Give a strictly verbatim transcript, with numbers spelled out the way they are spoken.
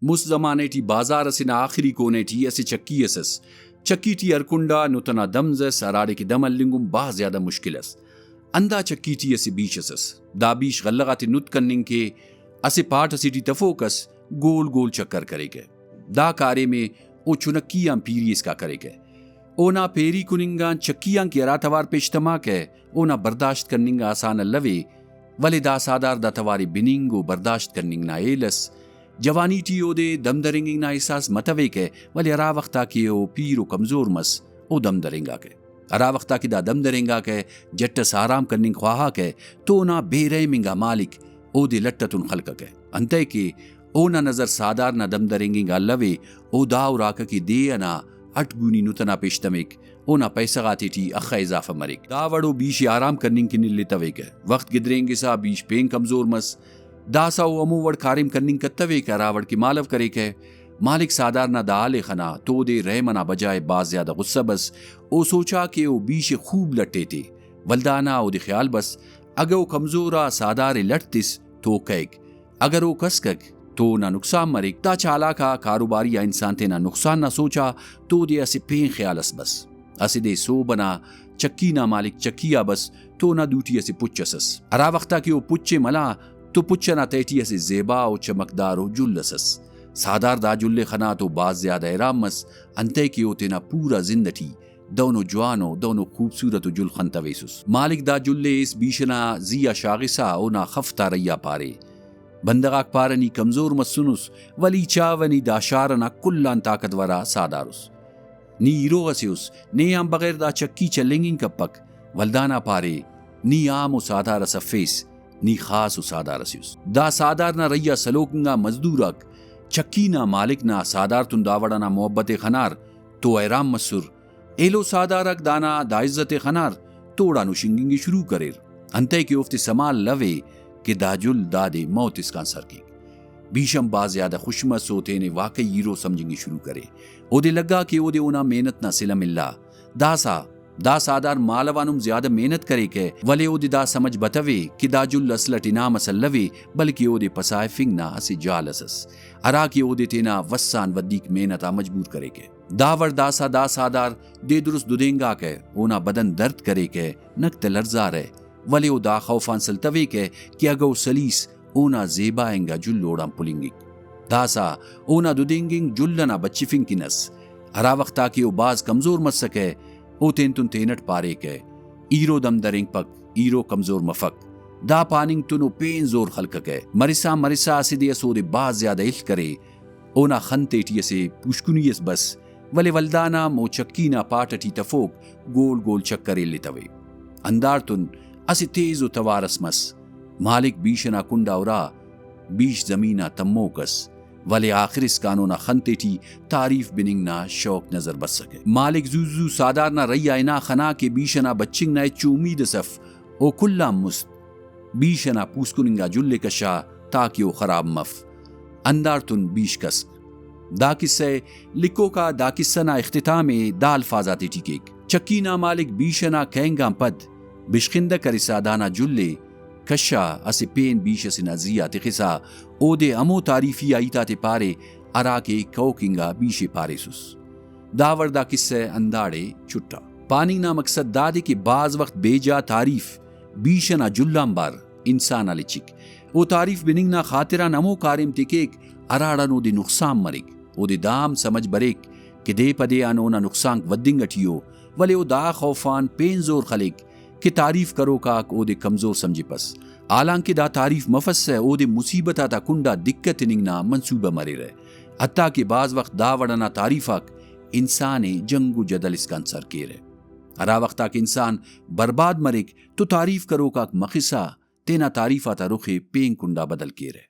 مست زمانہ ٹی بازار اسے نا آخری کونہ ٹی اسہ چکی اس ئس۔ چکی ٹی ہر کنڈا نت ئنا دمز ئس، ہراڑے کہ دم ہلنگ ہم بھاز زیادہ مشکل ئس۔ ہندا چکی ٹی اسہ بیش اس ئس۔ دا بیش غلہ غاتے نت کننگ کہ اسہ پاٹ اسے ٹی تفوک ئس، گول گول چکر کریکہ۔ دا کاریم ءِ او چنکی آن پیری اسکا کریکہ۔ اونا پیری کننگ آن چکی آن کہ ہرا توار پیش تماکہ، اونا برداشت کننگ آسان الوے، ولے دا ساہدار دا توار ءِ بننگ و برداشت کننگ نا ہیل ئس۔ جوانی ٹی اودے دم درینگنگ نا احساس متویکہ، ولے ہرا وخت آ کہ او پیر و کمزور مس، او دم درینگاکہ۔ ہرا وخت آ کہ دا دم درینگاکہ، جٹ ئس آرام کننگ خواہاکہ، تو اونا بے رحم انگا مالک اودے لٹ ئتون خلککہ۔ انتئے کہ اونا نظر ساہدار نا دم درینگ انگا الوے، او دا اراکہ کہ دے ئنا اٹ گونی نت ئنا پیش تمک، اونا پیسہ غاتے ٹی اخہ اضافہ مریک۔ دا وڑ او بیش ءِ آرام کننگ کن الیتویکہ۔ وخت گدرینگسا بیش پین کمزور مس۔ داسہ او ہمو وڑ کاریم کننگ کتویکہ ہرا وڑ کہ مالو کریکہ۔ مالک ساہدار نا دا حال ءِ خنا تو اودے رحم ئنا بجائے بھاز زیادہ غصہ بس۔ او سوچا کہ او بیش ءِ خوب لٹ ایتے، ولدانا اودے خیال بس، اگہ او کمزور آ ساہدار ءِ لٹ تس تو کہیک، اگر او کسکک تو اونا نقصان مریک۔ دا چالاک آ کاروباری آ انسان تینا نقصان نا سوچا تو اودے اسہ پین خیال اس بس۔ اسہ دے سہب ئنا چکی نا مالک چکی آ بس تو اونا دوٹی اسہ پچ اس ئس۔ ہرا وخت آ کہ او پچ ءِ ملا تو پچ ئنا تہٹی اسہ زیبا و چمکدار و جل اس ئس۔ ساہدار دا جل ءِ خنا تو بھاز زیادہ حیران مس، انتئے کہ او تینا پورا زند ئٹی دہنو جوان و دہنو خوبصورت و جل خنتویسس۔ مالک دا جل ءِ ایس بیش ئنا زی آ شاغسا اونا خف تا رہی آ پارے۔ بندغ آک پارہ، نی کمزور مسنس، ولے ای چاوہ نی دا شار ئنا کل آن طاقتور آ ساہدار اس۔ نی ہیرو ئسے اس، نے آن بغیر دا چکی چلینگنگ کپک۔ ولدانا پارے، نی عام و ساہدار ئس افیس، نی خاص و ساہدار ئسے اس۔ دا ساہدار نا رہی آ سلوک انگا مزدور آک چکی نا مالک نا ساہدار تون دا وڑ ئنا محبت ءِ خنار تو حیران مسر۔ ایلو ساہدار آک دانا دا عزت ءِ خنار تو اوڑان ہشنگنگ ءِ شروع کریر، انتئے کہ اوفتے سما الوے کہ دا جل دادے موت اسکان سر کیک۔ بیش ہم بھاز زیادہ خوش مس و تینے واقعی ہیرو سمجھنگ ءِ شروع کرے۔ اودے لگا کہ اودے اونا محنت نا صلہ ملا۔ داسہ دا ساہدار مالو آن ہم زیادہ محنت کریکہ، ولے اودے دا سمجھ بتوے کہ دا جل اصل اٹ انعام اس الوے، بلکہ اودے پسائفنگ نا اسہ جال اس ئس، ہرا کہ اودے تینا وس آن ودیک محنت آ مجبور کریکہ۔ دا وڑ داسہ دا ساہدار دے درست ددینگاکہ، اونا بدن درد کریکہ، نک تہ لڑزارہ، ولے او دا خوف آن سلتویکہ کہ اگہ او سلیس، اونا زیبا انگا جل اوڑان پلنگک۔ داسہ اونا ددینگنگ جل ئنا بچفنگ کن ئس۔ ہرا وخت آ کہ او بھاز کمزور مسکہ، او تینتون تینٹ پاریکہ، ہیرو دم درینگپک، ہیرو کمزور مفک۔ دا پاننگ تون او پین زور خلککہ۔ مرسا مرسا اسہ دے ئس اودے بھاز زیادہ ہل کرے۔ اونا خن تیٹی اسہ پوشکنی اس بس، ولے ولدانا مو چکی نا پاٹ ئٹی تفوک گول گول چکر ایلتوے۔ ہنداڑتون اسہ تیز و توار اس مس۔ مالک بیش ئنا کنڈا ہرا، بیش زمین آ تموک اس، ولے آخر اسکان اونا خن تیٹی تعریف بننگ نا شوق نظر بسکہ۔ مالک زو زو ساہدار نا رہی آ ہنا خنا کہ بیش ئنا بچنگ نا ہچو امید اس اف۔ او کل آن مست بیش ئنا پوسکن انگا جل ءِ کشا تاکہ او خراب مف۔ ہنداڑتون بیش کسک۔ دا کسہ ءِ لکھوک آ دا کسہ نا اختتام ءِ دا الفاظ آتیٹی کیک، چکی نا مالک بیش ئنا کہنگ آن پد بشخندہ کرسا دانا جل ءِ کشا اسہ پین بیش ئسے نا زی آ تخسا اودے ہمو تعریفی آ ہیت آتے پارے ہرا کہ کہوک انگا بیش ءِ پاریسس۔ دا وڑ دا کسہ ہنداڑے چٹا۔ پاننگ نا مقصد دادے کہ بھاز وخت بے جا تعریف بیش ئنا جل آنبار انسان آ لچک۔ او تعریف بننگ نا خاطران ہمو کاریم تے کیک ہراڑان اودے نقصان مریک۔ اودے دا ہم سمجھ بریک کہ دے پہ دے آن اونا نقصانک ودنگ ئٹی ءُ، ولے او دا خوف آن پین زور خلیک کہ تعریف کروک آک اودے کمزور سمجھپس۔ حالانکہ دا تعریف مفسہ، اودے مصیبت آتا کنڈا دکہ تننگ نا منصوبہ مریرہ، حتیٰ کہ بھاز وخت دا وڑ ئنا تعریف آک انسان ءِ جنگ و جدل اسکان سر کیرہ۔ ہرا وخت آ کہ انسان برباد مریک تو تعریف کروک آک مخسا تینا تعریف آتا رخ ءِ پین کنڈا بدل کیرہ۔